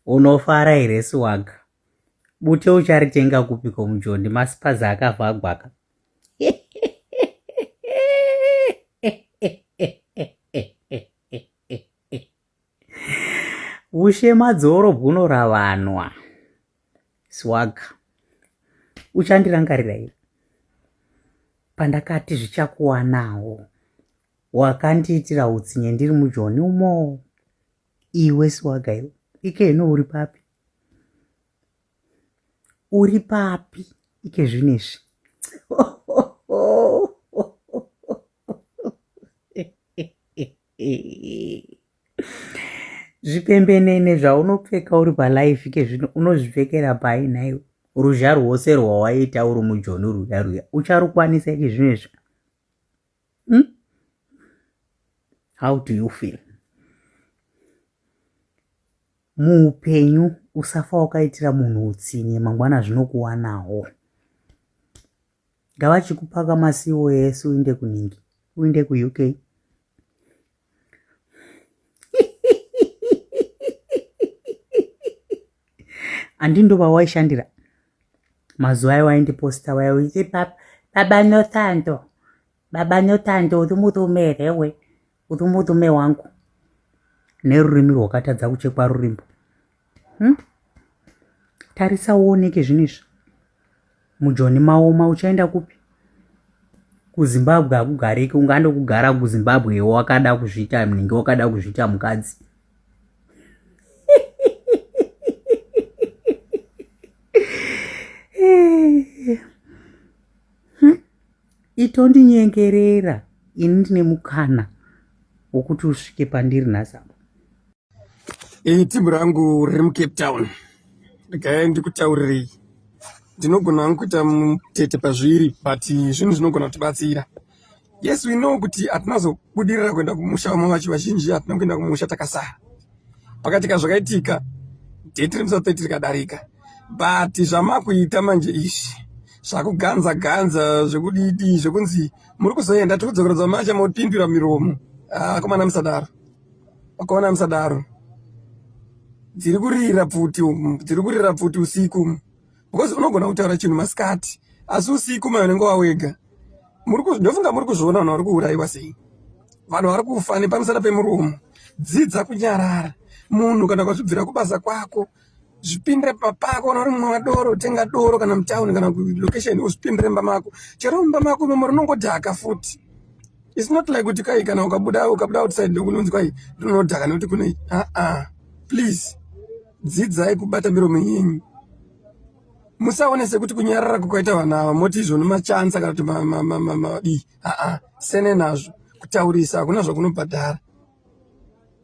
Unofara here Swaga? Bute ucharitenga kupiko mujondi masipazi akavhagwaka. Ushe madzoro bwunoravanwa. Swaga. Uchandirangarira here? Pandakati zvichakuwanawo. Wakandiitira utsinye ndiri mujoni umo. Iwe Swaga iwe. Ike ino uri papi? Uri papi ike zvinezvi? Zvipembenene zvaunopfeka uri palife ike zvino unozvipfekera pai nhaiwe? Ruzha rwose rwawaiita uri mujoni rwuya rwuya ucharukwanisa ike zvinezvi? Hmm? How do you feel? Muupenyu usafa wakaitira munhu utsinye mangwana zvinokuwanawo. Ngavachikupaka masiwo ese uinde kuningi, uinde kuUK. Handi ndo vawaishandira mazuva ayo waindiposta waya uiti baba nothando baba nothando uri murume here we uri murume wangu nerurimi rwakatadza kuchekwa rurimbo hmm? Tarisa uoneke zvinhu izvi mujoni maoma uchaenda kupi kuzimbabwe hakugariki ungandokugara kuzimbabwe wakada kuzviita munenge wakada kuzviita mukadzi hmm? Itondinyengerera ini ndine mukana wokuti usvike pandiri nhasi apa. Ini team rangu riri muCape Town. Regai ndikutaurirei. Ndinogona hangu kuita mutete pazviri but zvinhu zvinogona kutibatsira. Yes we know kuti hatina zobudirira kuenda kumusha vamwe vacho vazhinji hatina kuenda kumusha takasara. Pakatika zvakaitika date remusa 30 rikadarika. But zvamakuita manje izvi zvakuganza ganza zvekudidi zvekunzi muri kuzoenda tiri kudzokeredza macha mopindura miromo. Ah, akomana musadaro. Vakaona musadaro. Dziri kurira pfuti umu, dziri kurira pfuti usiku umu. Because unogona kutaura chinhu masikati, asi usiku mai unenge wawega. Muri ndofunga muri kuzviona vanhu vari kuurayiwa sei. Vanhu vari kufa nepamusana pemuromo. Dzidza kunyarara. Munhu kana ukazvibvira kubasa kwako, zvipindire pako kana uri mumwe wadoro tenga doro kana mutown kana kulocation uzvipindire mumba mako chero mumba mako imomo rinongodhaka futi its not like kuti kai kana ukabuda ukabuda outside ndokunonzi kwai rinodhaka nekuti kune aa please dzidzai kubata miromo yenyu musaone sekuti kunyarara kwakaita vanhu ava moti izvoni machansa kana kuti madii aa sene nazvo kutaurisa hakuna zvakunobhadhara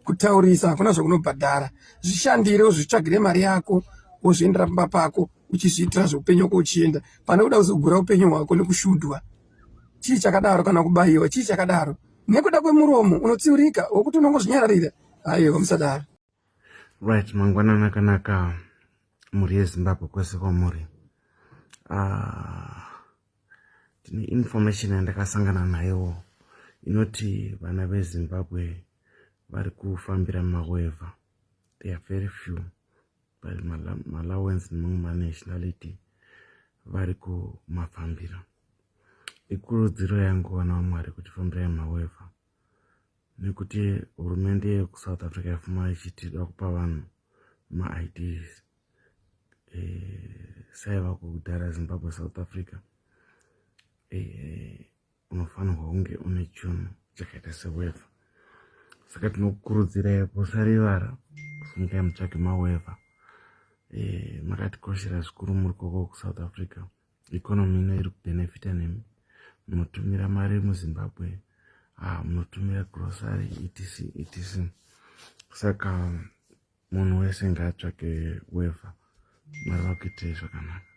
Kutaurisa hakuna zvakunobhadhara. Zvishandire uzvitsvagire mari yako wozviendera pamba pako uchizviitira zveupenyu wako uchienda pane kuda kuzogura upenyu hwako nekushudwa. Chii chakadaro kana kubayiwa chii chakadaro nekuda kwemuromo unotsiurika wokuti unongozvinyararira. Aiwa musadaro. Right, mangwanani akanaka mhuri yeZimbabwe kwese kwamuri. Uh, Tine information yandakasangana nayo inoti vana veZimbabwe vari kufambira maweva. They are very few but Malawians nemamwe manationality vari kumafambira. Ikurudziro yangu vana vaMwari kuti fambirai maweva nekuti hurumende yekuSouth Africa yafuma ichiti ida kupa vanhu maIDs eh, saiva kudhara Zimbabwe South Africa eh, unofanirwa kunge une chunhu chakaita seweva saka tinokukurudzirai kusarivara simukai mutsvage maweva eh, makatikoshera zvikuru muri koko kusouth africa economy ino iri kubenefita nemi munotumira mari muzimbabwe ah, munotumira grocery etc etc saka munhu wese ngaatsvake weva mwari vakuitei zvakanaka.